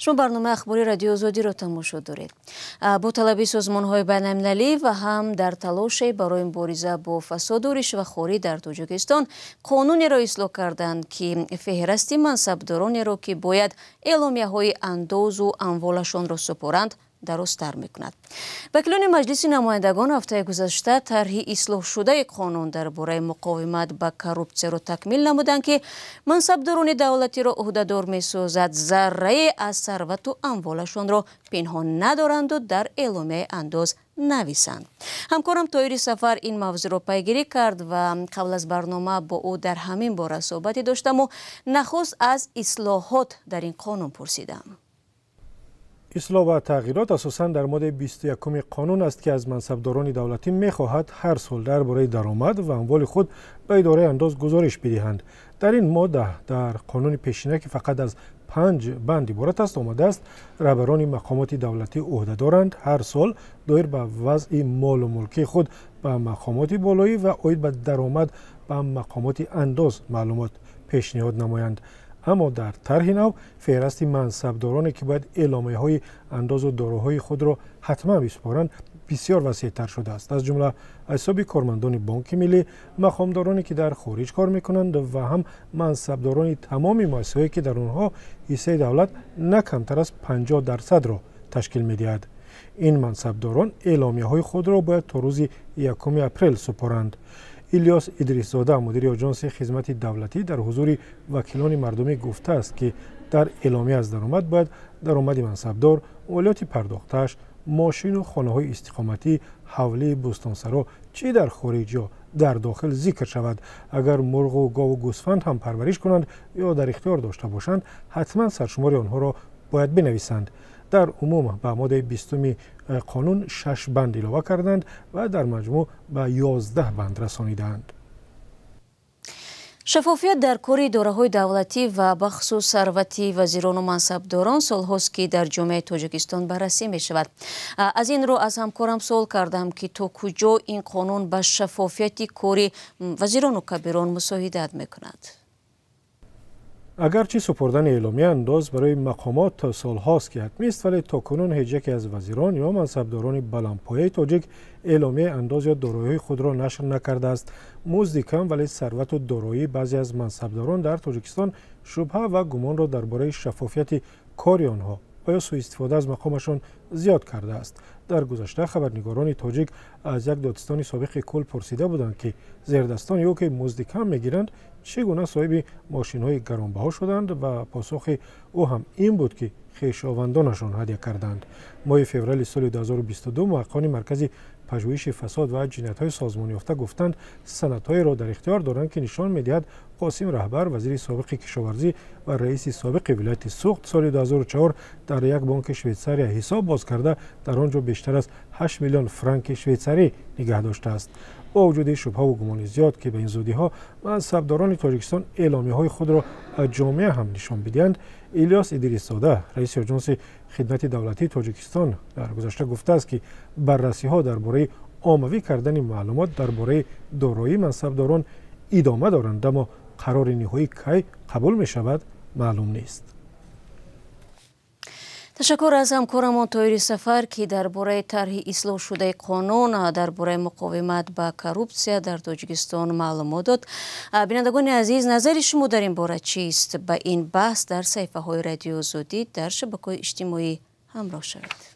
Шумо барномаи ахбори Радиои Озодиро тамошо доред. Бо талаби созмонҳои байналмилалӣ ва ҳам дар талоше барои мубориза бо фасоду ришвахорӣ дар Тоҷикистон қонунеро ислоҳ карданд, ки феҳрасти мансабдоронеро, ки бояд эъломияҳои андозу амволашонро супоранд, дарозтар мекунад. Вакилони Маҷлиси намояндагон ҳафтаи гузашта тарҳи ислоҳшудаи қонун дар бораи муқовимат ба коррупсияро такмил намуданд, ки мансабдорони давлатиро ӯҳдадор месозад заррае аз сарвату амволашонро пинҳон надоранду дар эъломияи андоз нависанд. Ҳамкорам Тоҳири Сафар ин мавзӯъро пайгирӣ кард ва қабл аз барнома бо ӯ дар ҳамин бора суҳбате доштаму нахуст аз ислоҳот дар ин қонун пурсидам. Ислоҳ ва тағйирот асосан дар моддаи 21-уми қонун аст, ки аз мансабдорони давлатӣ мехоҳад ҳар сол дар бораи даромад ва амволи худ ба идораи андоз гузориш бидиҳанд. Дар ин модда дар қонуни пешина, ки фақат аз панҷ банд иборат аст, омадааст: раҳбарони мақомоти давлатӣ ӯҳдадоранд ҳар сол доир ба вазъи молу мулкии худ ба мақомоти болоӣ ва оид ба даромад ба мақомоти андоз маълумот пешниҳод намоянд. Аммо дар тарҳи нав феҳрасти мансабдороне, ки бояд эъломияҳои андозу дороиҳои худро ҳатман бисупоранд, бисёр васеътар шудааст. Аз ҷумла аз ҳисоби кормандони Бонки Миллӣ, мақомдороне, ки дар хориҷ кор мекунанд, ва ҳам мансабдорони тамоми муассисаҳое, ки дар онҳо ҳиссаи давлат на камтар аз 50%-ро ташкил медиҳад. Ин мансабдорон эъломияҳои худро бояд то рӯзи 1 апрел супоранд. Илёс Идрисзода, мудири Оҷонси хизмати давлатӣ, дар ҳузури вакилони мардумӣ гуфтааст, ки дар эъломия аз даромад бояд даромади мансабдор, молиёти пардохтааш, мошину хонаҳои истиқоматӣ, ҳавлии бӯстонсаро чӣ дар хориҷ ё дар дохил зикр шавад. Агар мурғу гову гӯсфанд ҳам парвариш кунанд ё дар ихтиёр дошта бошанд, ҳатман саршумори онҳоро бояд бинависанд. Дар умум ба моддаи 20-уми қонун шаш банд илова карданд ва дар маҷмӯъ ба 11 банд расонидаанд. Шаффофият дар кори идораҳои давлатӣ ва бахусус сарвати вазирону мансабдорон солҳост, ки дар ҷомеаи Тоҷикистон баррасӣ мешавад. Аз ин рӯ аз ҳамкорам суол кардам, ки то куҷо ин қонун ба шаффофияти кори вазирону кабирон мусоидат мекунад. Агарчи супурдани эъломия андоз барои мақомот то солҳост, ки ҳатмист, вале то кунун ҳеҷ яке аз вазирон ё мансабдорони баландпояи тоҷик эъломияи андоз ё дороиҳои худро нашр накардааст. Музди кам, вале сарвату дороии баъзе аз мансабдорон дар Тоҷикистон шубҳа ва гумонро дар бораи шаффофияти кори онҳо ва ё сӯистифода аз мақомашон зиёд кардааст. Дар гузашта хабарнигорони тоҷик аз як додистони собиқи кул пурсида буданд, ки зердастони ӯ, ки музди кам мегиранд, чӣ гуна соҳиби мошинҳои гаронбаҳо шуданд, ва посухи ӯ ҳам ин буд, ки хешовандонашон ҳадя карданд. Моҳи феврали соли 2022 муҳаққиқони Маркази пажӯҳиши фасод ва ҷиноятҳои созмонёфта гуфтанд, санадҳоеро дар ихтиёр доранд, ки нишон медиҳад Қосим Раҳбар, вазири собиқи кишоварзӣ ва раиси собиқи вилояти Суғд, соли 2004 дар як бонки Швейтсария ҳисоб боз карда, дар он ҷо бештар аз 8 миллион франки швейтсарӣ нигаҳ доштааст. Бо вуҷуди шубҳаву гумони зиёд, ки ба ин зудиҳо мансабдорони Тоҷикистон эъломияҳои худро ба ҷомеа ҳам нишон бидиҳанд, Илёс Идрисзода, раиси Оҷонси хидмати давлатии Тоҷикистон, дар гузашта гуфтааст, ки баррасиҳо дар бораи оммавӣ кардани маълумот дар бораи дороии мансабдорон идома доранд, аммо қарори ниҳоӣ кай қабул мешавад, маълум нест. Ташаккур аз ҳамкорамон Тоҳири Сафар, ки дар бораи тарҳи ислоҳшудаи қонун дар бораи муқовимат ба коррупсия дар Тоҷикистон маълумот дод. Бинандагони азиз, назари шумо дар ин бора чист? Ба ин баҳс дар саҳифаҳои Радиои Озодӣ дар шабакаҳои иҷтимоӣ ҳамроҳ шавед.